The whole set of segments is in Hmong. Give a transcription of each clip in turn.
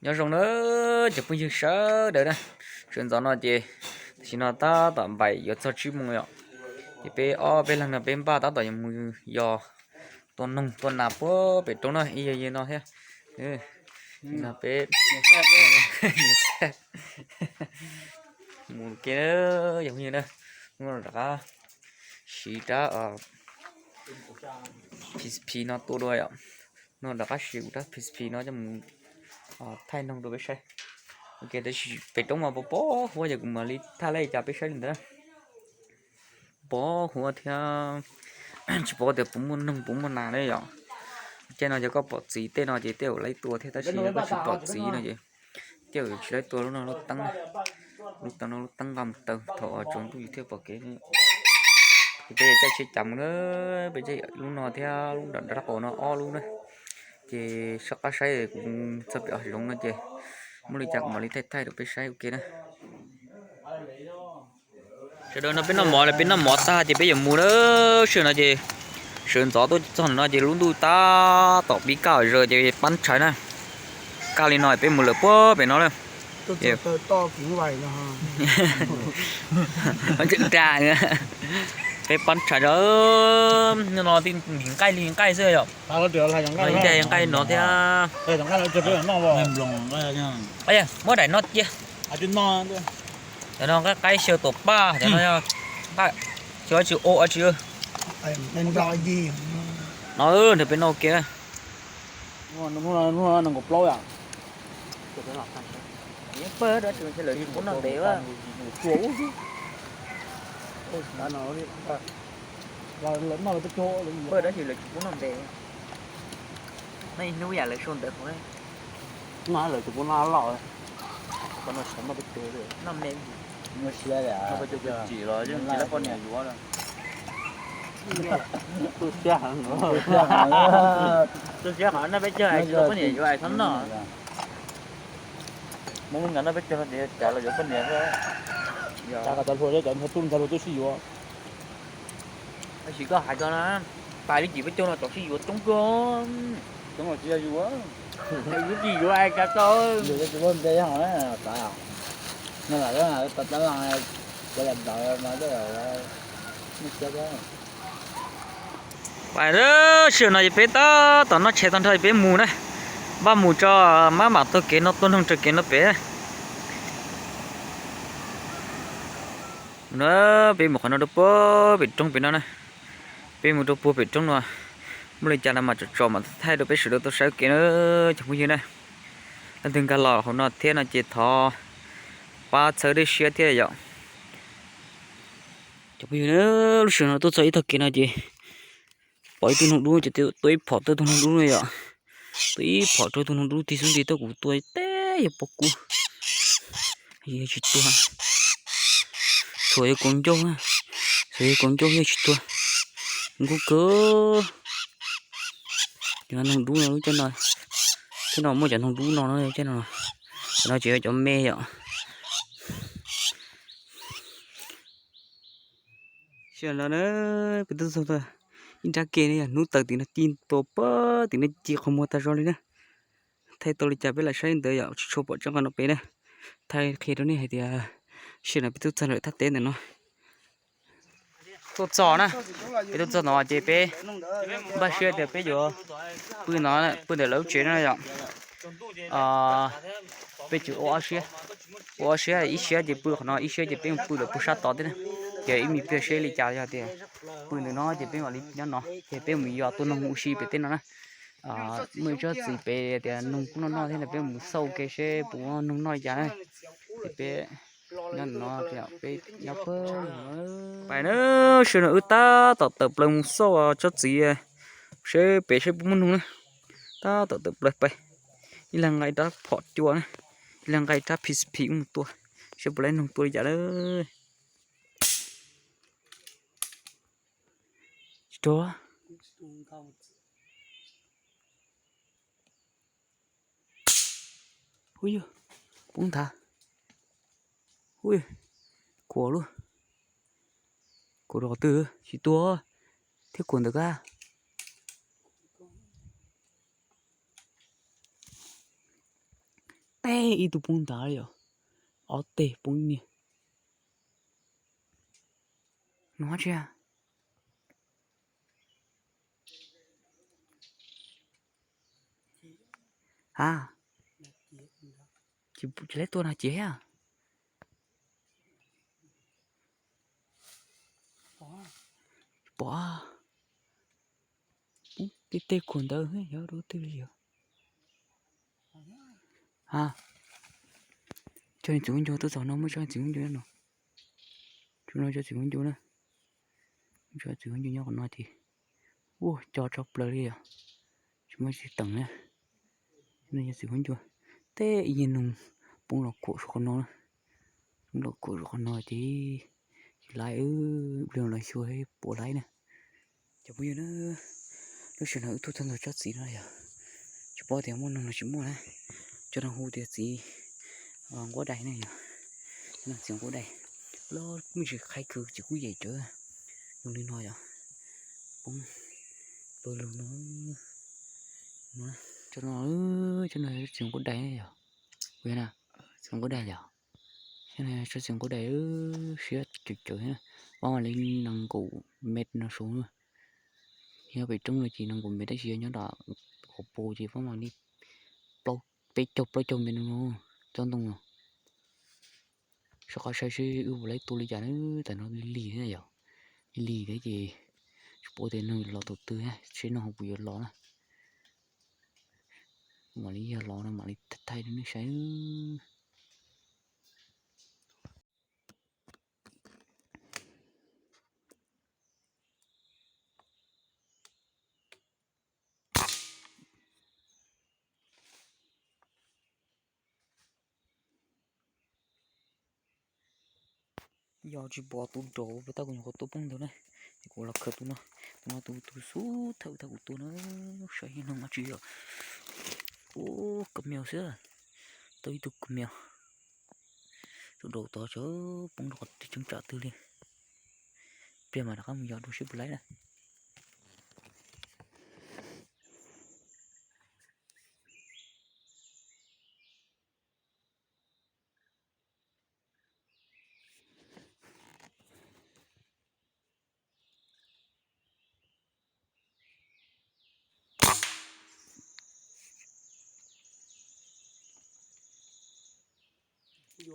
Nyob zoo na cov phooj ywg sawv daws na, sawv ntxov no ces tam sim no tab tom npaim yuav txog tsib moos yom. Ces peb ob peb leeg no peb npaj tab tom yuav mus yos tua noog tua nas puag pem roob na, ib yam li no thiab. Peb mus ke, yog phooj ywg na, hnub no rov qab siv rab P C P no tua dua yom. No rov qab siv kuv rab P C P no coj mus thaij noog rau peb saib. Ok, tab sis pem roob mas pos pos huab ces kuv mam li thaij li cas peb saib li ntawd. Pos huab thiab tsis paub tias puas muaj noog puas muaj nas ne yom. Caij no yog koj pom txiv tej no ces tej zaum laib tua thiab, tab sis yog koj tsis pom txiv no ces tej zaum tsis laib tua. Lub no lub teeb, lub teeb no lub teeb nqa mus taw thaum tsaus ntuj yus thiaj pom kev. Ces peb caij tsheb cav mus na, peb caij lub no thiab lub nram rab qaum no ob lub na. Ces soj qab saib kuv txog pem hav zoov no ces muaj li cas kuv mam li thaij thaij rau peb saib ua ke na. Sawv daws no peb noj mov, peb noj mov tag ces peb yuav mus na. Sij hawm no ces sawv ntxov tuaj txog no ces lub ntuj tab tom pib kaj zas ces pab tshais na. Kaj li no peb mus lawm puag pem no na. Peb pab tshais no, nqaij li nqaij xwb yom. Nqaij no thiab. Muab daim no cia. Cov no nqaij qaib xyaw tuam paj, cov no xyaw tsis o tsis. No nrog peb noj ua ke. Nees nkaum plaub yom. Pawg dab tsi lawv tsis pub noj ntev. Pawg dab tsi lawv tsis pub noj ntev. Noj ib hnub yam lawv sau ntawv hauv. Noj lawv tsis pub noj loj. Noj me, noj siab li, noj peb caug tsis los yeej tsis lab poj niam yuav lawm. Tu siab qhov noj peb caug hais tsis tau poj niam yuav hais txhob noj. Muab lub nqa noj peb caug no ces cas los yuav poj niam xwb. Cas kom tau hluas, cov ntxhais tub ntxhais hluas twb sib yuav. Tab sis koj hais txog na, pais li cim peb caug no cov sib yuav coob kawg. Coob los tsis yog yuav. Yuav tsis yuav cas tau. Yus tsis muaj npe hov, no lam tab tab las, kuv lam ntawd mas. Sij hawm no ces peb tab tom noj tshais tag nrho peb mus na. Npaj mus tso, maj mam taug kev no tua noog raws kev no pem. Peb mus qhov no rau puag pem roob pem no na. Peb mus rau puag pem roob no, muaj li cas no mas tsom tsom mam thaij rau peb sawv daws tau saib ua ke na cov phooj ywg na. Leej twg nkag los hauv no thiab no ces thov pab txhawb dej siab thiab yom. Cov phooj ywg na, lub sij hawm no tuaj txog ib tog kev no ces pom ib tug noog dub ces tua ib phom rau tug noog dub no yom. Tua ib phom rau tug noog dub tig xub ntiag tuaj kuv tua teb yog pob kub. Yog tsis tua, txhuam yog kaus ncauj, txhuam yog kaus ncauj yog tsis tua. Nkub kawg. Cov noog dub no lub caij no, caij no muaj cov noog dub no caij no. Cov no tseem yog cov me yom. Sij hawm no na, peb tuaj txog ib nrab ke ne, yog hnub taws tim no ci ntua puag tim no ci qhov muag tag zog li na. Thaij tau li cas peb lam saib ntawd yom, tsis tshua pom tseeb qhov no pem na. Thaij qhia rau nej hais tias sij hawm no peb tuaj txog lawm thaj teb ntawm no. Tuaj txog na, peb tuaj txog no ces peb npaj siab tias peb yuav pw no, pw ntawm lawv lub tsev no yom. Peb tseem ua ob siab, ua ob siab, ib siab ces pw qhov no, ib siab ces peb mus pw lawm puag sab tod thiab na. Ces ib me pliag seb li cas yog tias pw ntawm no ces peb mam li nyob no ces peb mus yos tua noog ua si pem tej no na. Muaj ib tsob txiv pem tias noog kuj noj noj thiab no, peb mus xauj ke seb puas muaj noog noj li cas na. Ces peb nyob no, peb nyob pem no. Pais na, sij hawm no wb tab tom tawm plaws mus xauj tsob txiv seb pem seb puas muaj noog na. Tab tom tawm plaws pais, ib leeg nqa ib rab phom cua na, ib leeg nqa ib rab P C P mus tua seb puas laib noog tua li cas na. Tsis rau. Hu yog, poob nthav. Hu, khuam lub, khuam rau qhov twg tsis tua thiab, khuam ntawm kab. Ib tug poob ntawd yom, ob teg poob ib niag. Nws tsis a, tsis laib tua no ces a. Pom tej tej khuam ntawd yog dua twg li yog. A, cov txiv huab ncuas tuaj txog no, muaj cov txiv huab ncuas no. Tsis no cov txiv huab ncuas na. Cov txiv huab ncuas nyob qhov no ces ua co tso plaws li yom. Tsis muaj tsis teem na. No cov txiv huab ncuas, tej ib yig noog poob los khuam saum qhov no, poob los khuam saum qhov no ces tsis laib, ib pliag los xyuas puas laib na. Cov phooj ywg na, lub sij hawm no wb tuaj txog ntawm tsob txiv no yog tsis paub tias muaj noog los tsis muaj na. Cov no hu tias txiv nquab dais ne yog, txiv nquab dais. Lub me ntsis qhaib kawg ces kuj yem cawv zoo li no yog, poob pawg lug no. Cov no, cov no txiv nquab dais yog, txiv nquab dais yog, tsob txiv nquab dais siab cawv cawv, pab mam li nees nkaum mev no saud na. Nyob pem roob no ces nees nkaum mev tab sis yog nyob nram qhov pus ces pab mam li peb caug plaub caug mev no, tsob ntoo no. Sawv qhov saib seb wb puas laib tua li cas na, tam no lig lig thiab yog, lig lig thiab ces tsis paub tias noog los thaum twg, seb noog puas yuav los na. Mam li yog los no mam li thaij rau nej saib. Yog tsis pom tus daus pem tab kuv nyuam qhuav tua poob ntawd na, es kuv los khaws tus no, tus no tus tus xub thawj thaum kuv tua na, saib noog dab tsi yom. Ub, kamiaus xwb, tau ib tug kamiaus. Tus daus tod tseem poob rau qhov tseem tsam twg li. Pliag mas rov qab mus yos dua seb puas laib na.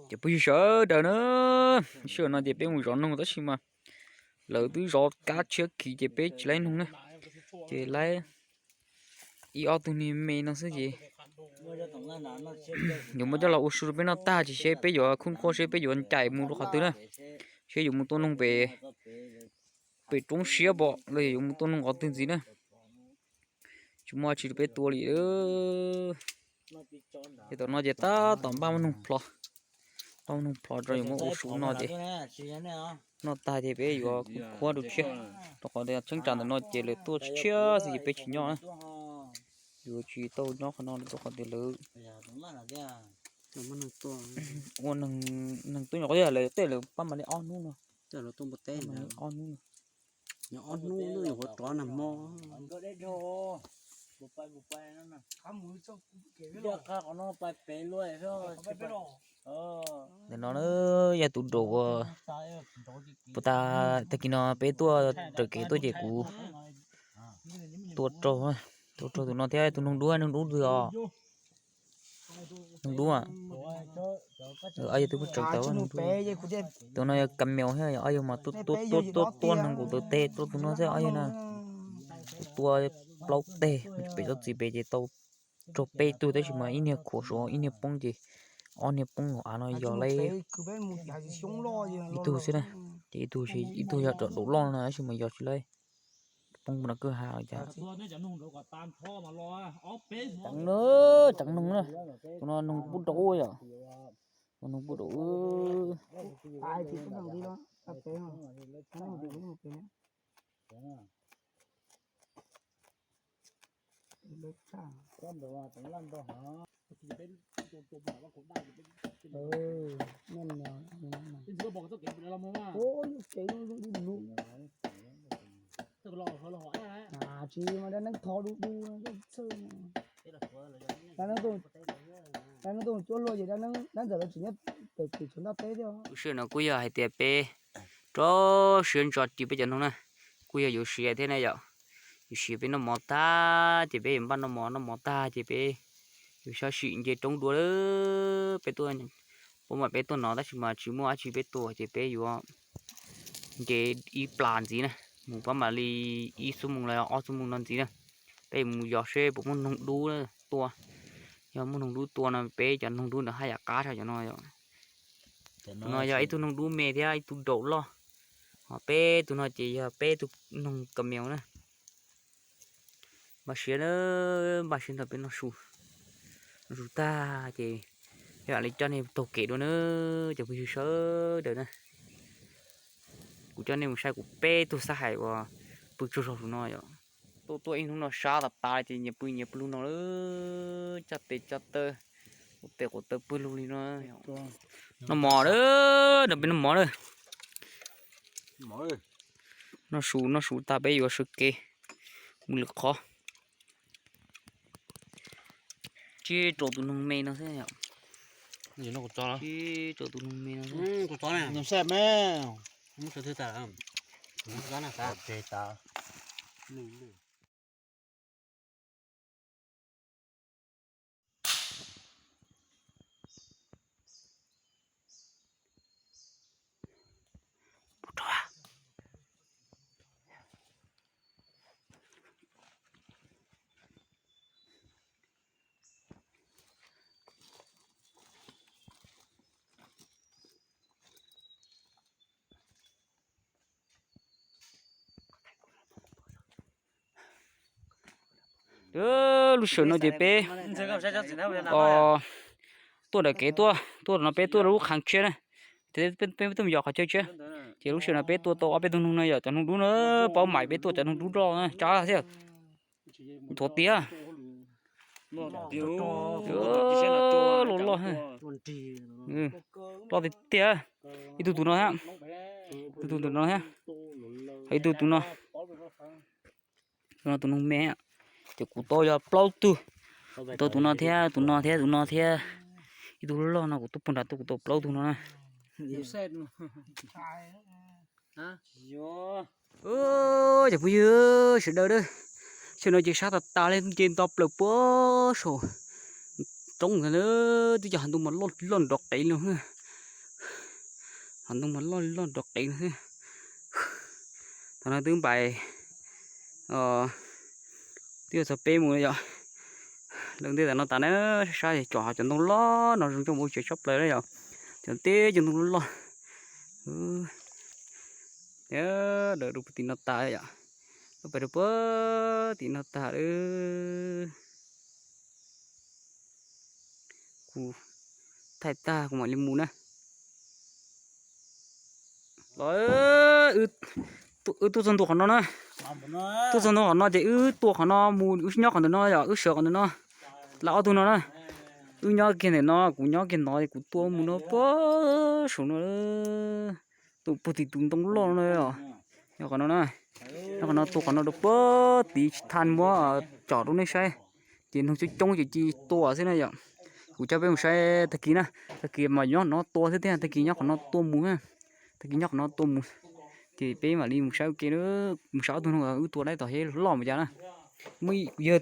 Ces phooj ywg sawv daws na, sij hawm no ces peb mus zov noog tab sis mas lawv twb zov kab tshiab khiv ces peb tsis laib noog na, ces laib ib ob tug niag me no xwb ces yuav muab coj los ua su rau peb noj tag ces seb peb yuav khub qhuab seb peb yuav ncaim mus rau qhov twg na, seb yuav mus tua noog pem, pem roob siab pom los yog yuav mus tua noog qhov twg ntxiv na. Tsis muaj dab tsi rau peb tua li. Ces tam no ces tab tom npaj muab noog plho, npaj muab noog plho rau yuav muab ua su no ces noj tag ces peb yuav khub qhuab rau tshiab, rau qhov tias cheeb tsam ntawm no ces lawv tuaj tshiab xwb ces peb tsis nyob na. Yuav tsis tau nyob qhov no rau qhov tias lawv ua neeg tuaj nyuam qhuav yog lawv tej lawv pab mam li ob hnub no, ob hnub no. Ob hnub no nyuam qhuav rov nag hmo. Ntawm no na yog tus daus uas puas tas tag kis no peb tuaj raws kev tuaj ces kuv tua raug, tua raug tus no thiab tus noog dub, noog dub twg os. Noog dub, ob yawg twb muab tseev tau. Tus no yog ka meus thiab, ob yawg mas tuaj tuaj tuaj tuaj nees nkaum tau teg rau tus no xwb ob yawg na. Kuv tua plaub teg pem tsob txiv pem ces tau raug peb tug tab sis mas ib niag khuam saud ib niag poob ces ob niag poob hauv av no yog li ib tug xwb na, ces ib tug, ib tug yog rav daum loj no tab sis mas yog tsis laib, poob no kwj ha cas. Tseev noog na, tus no noog pub rau yom, noog pub rau. Tsis mas dab neeg thov du du, dab neeg tuaj Lub sij hawm no kuj yog hais tias peb rau siav ntso ris peb cov noog na, kuj yog yuav siav thiab na yom. Yuav siav peb noj mov tag ces peb yuav npaj noj mov, noj mov tag ces peb yuav sab sim nce roob dua lawm. Peb tuaj, puab mam peb tuaj no tab sis mas tsis muaj dab tsi peb tua ces peb yuav nce ib plag ntxiv na, mus pab mam li ib xuab moos los ob xuab moos no ntxiv na. Peb yuav mus yos seb puas muaj noog dub tua. Yog muaj noog dub tua no peb cov noog dub ntawd haj yam qab tshaj cov no. Tus no yog ib tug noog dub me thiab ib tug daum loj, ho peb tug no ces yog peb tug noog ka meos na. Npaj siav na, npaj siav nrog peb noj su, noj su tag ces peb mam li coj nej taug kev dua na, cov phooj ywg sawv daws na. Kuv coj nej mus saib kuv peb tug xab hais uas pw tsaug zog saum no yom. Tuaj tuaj ib hnub no sab tas tas ces nyias pw nyias pw lug no lawm, coj tes coj taw, quav tes quav taw pw lug li no. Noj mov lawm, nrog peb noj mov lawm. Noj su noj su tag peb yuav sawv kev mus lwm qhov. Tsib rau tus noog me no xwb yom. Tsib rau tus noog me no xwb. Lub sij hawm no ces peb tuaj daim kev tuaj, tuaj no peb tuaj rau lub qhov tshiab na, peb tuaj mus yos qhov chaw tshiab. Ces lub sij hawm no peb tua tau ob peb tug noog no yom, cov noog dub na, paub mais peb tua cov noog dub loj na, tsab thiab. Nthuav tiag. Loj loj, loj tiag tiag. Ib tug tus no thiab, ib tug tus no thiab, ib tug tus no. Tus no tus noog me, ces kuv tau yog plaub tug. Kuv tau tus no thiab tus no thiab tus no thiab ib tug loj no kuv tuaj puag nram tuaj kuv tau plaub tug no na. Cov phooj ywg sawv daws, sij hawm no ces sab tas tas li, nce nto plaws puag saum roob ntawd, twb yog hav ntoo mas loj loj nrov qev li. Hav ntoo mas loj loj nrov qev no xwb. Thaum no twb npais, twb yuav txog peb mus yom. Lawv ntej tam no tas na, sab sab tsom cov ntoo loj no zoo nkauj ua tsev tshaj plaws na yom. Cov ntej cov ntoo loj loj. Dawm rau puag tim no tas yom. Pais rau puag tim no tas lawm. Kuv thaij tag kuv mam li mus na. Los, wb tuaj txog ntua qhov no na. Tuaj txog ntua qhov no ces wb tua qhov no mus, wb nyob qhov ntawm no yom, wb sawv qhov ntawm no. Lawv ob tug no na, wb nyob kiag ntawm no, kuv nyob kiag ntawd, kuv tua mus no puag saum no. Tua puag tim tus ntoo loj no, nyob qhov no na. Nyob qhov no, tua qhov no rau puag tim tsis tha muab tsom rau nej saib. Ces noog coob coob ces cia tua xwb na yom. Kuv coj peb mus saib tag kis na, tag kis mas nyob qhov no tua xwb thiab, tag kis nyob qhov no tua mus, tag kis nyob qhov no tua mus. Ces peb mam li mus saib ua ke, mus saib ob tug noog wb tua laib tom heb loj mus cas na. Kuv yog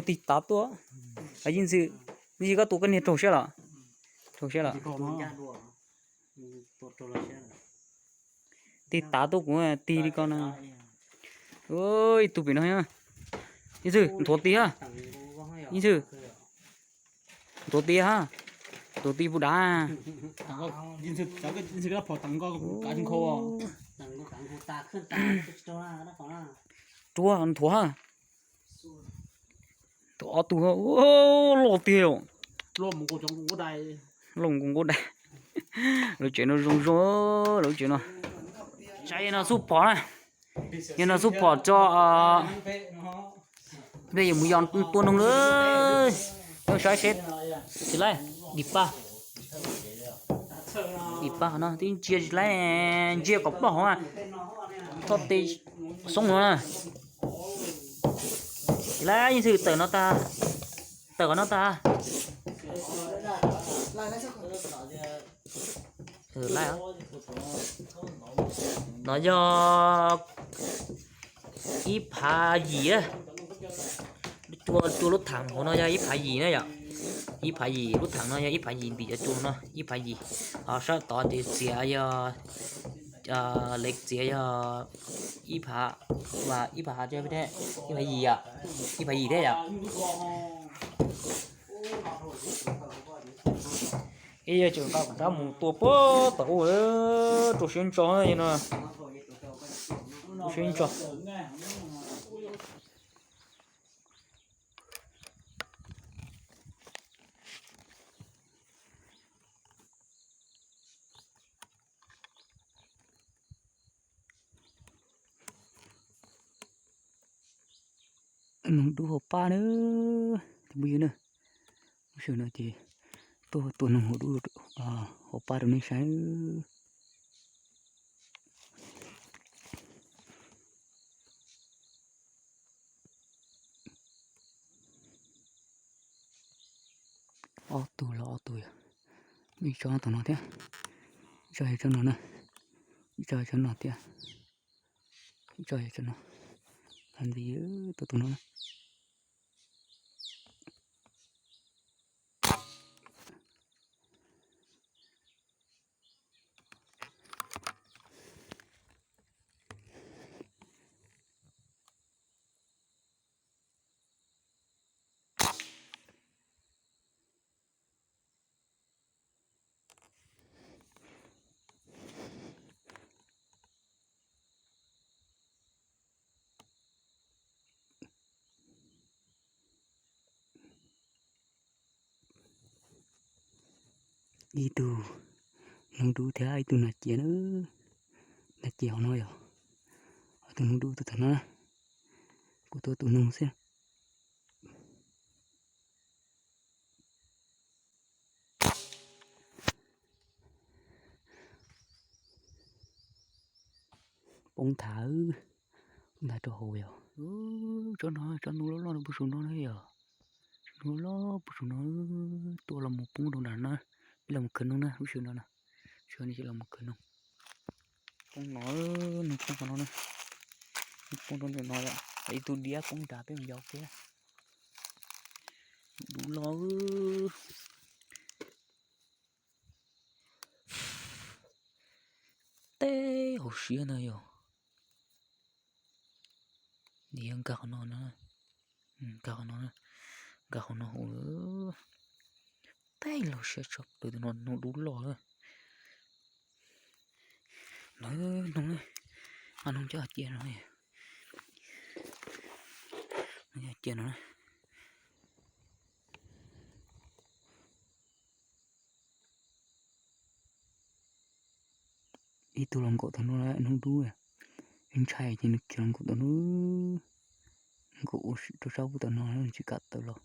tig tav tuaj. Yeej Ntxwg, Yeej Ntxwg koj tua koj niag raug siab los? Raug siab los? Tig tav tuaj kuv tig li ko na. Ib tug pem no thiab. Yeej Ntxwg nthuav tig ha. Yeej Ntxwg nthuav tig ha. Nthuav tig puas dav? Ruam nthuav ha. Tus ob tug loj tiag. Loj nkaus nqaus dais. Lawv tsev no zoo zoo, lawv tsev no. Saib yog no xub phom na. Yog no xub phom tso. Peb yuav mus yos tua noog lawm. Saib seb tsis laib, dim paj. Dim paj qhov no twb ntsia tsis laib, ntsia kom ploj hov. Txhob tes xoob no na. Tsis laib, Yeej Ntxwg tawm no tag. Tawm qhov no tag. Laij, no yog ib phav yim. Cua, cua lub theem hauv no yog ib phav yim na yom. Ib phav yim, lub theem no yog ib phav yim ntim cov cua no ib phav yim. Ho sab tod ces txiav yog, lev txiav yog ib phav, ib phav, ib phav yim, ib phav yim thiab yom. Ib yog tseem nqa kuv rab mus tua puag tom ub, rau siab ntso no. Rau siab ntso. Noog dub hauv pab na, tus phooj ywg na. Lub sij hawm no ces tuaj tua noog hauv dub, hauv pab rau nej saib. Ob tug los ob tug yog, ib tsob tom no thiab, ib tsob yog tsob no na, ib tsob yog tsob no thiab, ib tsob yog tsob no. Ntxiv, tus tus no na. Ib tug noog dub thiab ib tug nas cia na. Nas cia hauv no yog, ob tug noog dub tus tag no na. Kuv tua tus noog xwb. Poob nthav, poob nthav rau hauv yog. Tsob no, tsob noog loj loj no puag saum no na yog. Tsob noog loj loj puag saum no, tuaj los mus poob rau nram no. Peb los mus khwv noog na, lub sij hawm no na. Sawv daws los mus khwv noog. Poob no, noog poob qhov no na. Poob rau ntawm no yom, ib tug diab poob nrad peb mus yau thiab. Dub loj. Teb hauv siab ntag yog. Nkag qhov no na, nkag qhov no na, nkag qhov no hauv. Teb loj siab tshaj plaws, tus no noog dub loj. Lawv noog, a noog coj cia no, coj cia no. Ib tug los nkaum tom no, noog dub. Ntshai ces nws khiav los nkaum tom no, nkaum ua si rau sab pub tom no nws tsis kam tawm los.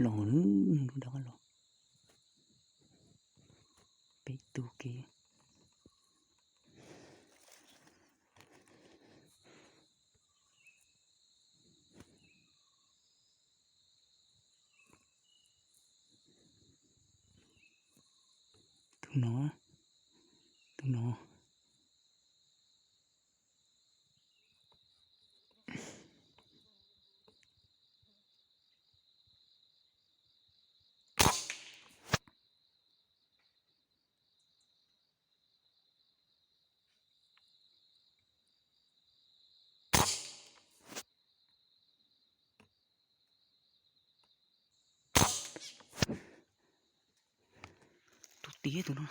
Los, dab los. Peb tug kev. Tus no, tus no. Tus tiag tus no.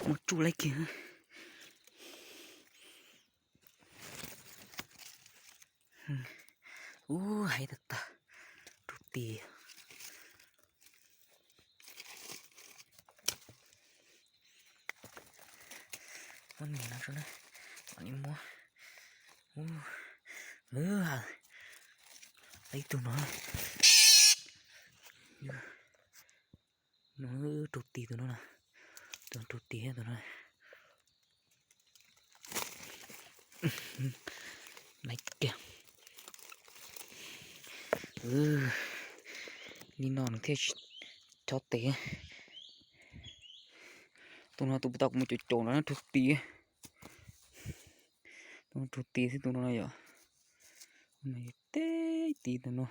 Mus tsuj laib kiag. Ub, haib tag tag. Tus tiag. Muab niam no tso na, mam li muab. Ub, ib tug no. No, raug tis tus no na. Tus raug tis tus no. Laiv kiag. Li no nws thiaj tsis chob tes. Tus no tus puas tau kuv mus caum caum no raug tis. Tus no raug tis xwb tus no yom. Teb tis tus no.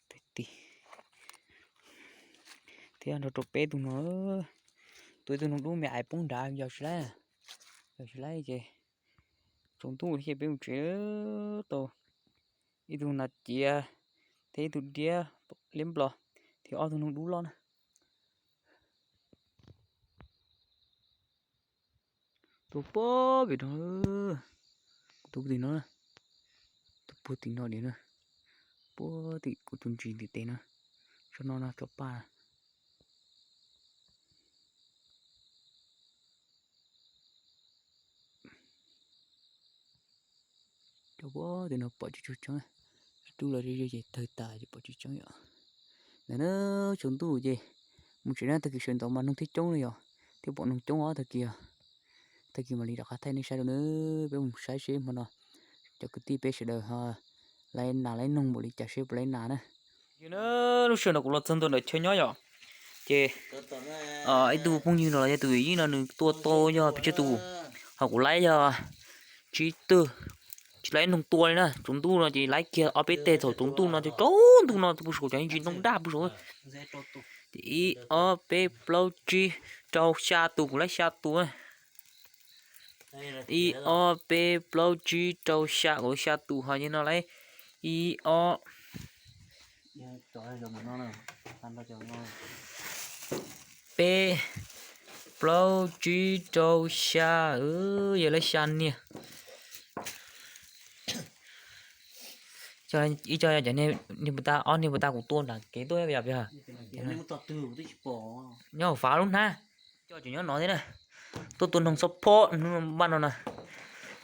Teb tis. Thiab nrog rau peb tus no. Tus ib tug noog dub me ais poob nrad yog tsis laib. Yog tsis laib ces tsaus ntuj thiab ces peb mus tsev tau ib tug nas ciav thiab ib tug diab liab nplos thiab ob tug noog dub loj na. Tus puag pem no, tus puag tim no, tus puag tim no diam na, puag tim kuv tus ntsis ntim tes na, tsob no no tsob paj. Cov puag tim no pom tsis tshua tseeb, dub los ze ze ces tawg tas ces pom tsis tseeb yom. Ntawm na, tsaus ntuj ces mus tsev na, tag kis sawv ntxov mas noog thiab coob li yom, thiab pom noog coob os tag kis. Tag kis mam li rov qab thaij nej saib dua na, peb mus saib seb hmo no cov kwv tij peb sawv daws ho laib nas laib noog npaum li cas seb puas laib nas na. Lub sij hawm no kuv los txog ntua ntawm chaw nyob yom, ces ib tug phooj ywg no los yog tus yij no nws tua tau yog pes tsawg tus, ho kuv laib yog tsib tug, tsis laib noog tua li na, tsaus ntuj no ces laib kiag ob peb teg thaum tsaus ntuj no ces tsaus ntuj no puag saum cov ntsis ntoo daj puag saum. Ces ib ob peb plaub tsib rau xya tus, kuv laib xya tus. Ib ob peb plaub tsib rau xya, kuv xya tus ho yog no laib ib ob peb plaub tsib rau xya, yog laib xya niag. Ib co niag puas tas, ob niag puas tas kuv tua nram kev tuaj yog nyob hauv fav lub hnab. Coj tseem nyob no thiab na. Tuaj tua noog txhob phob npaj no na.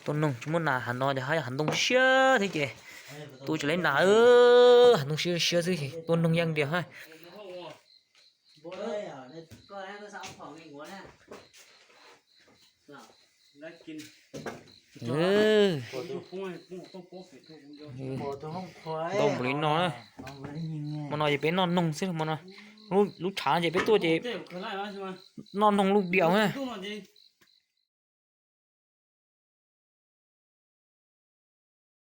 Tua noog tsis muaj nas hav no ces hav ntoo siab thiab ces tua tsis laib nas, hav ntoo siab siab xwb ces tua noog yeej tiag ha. Ntau npaum li no na. Hmo no ces peb noj noog xwb hmo no. Lub tshav ces peb tuaj ces noj noog lub diam na.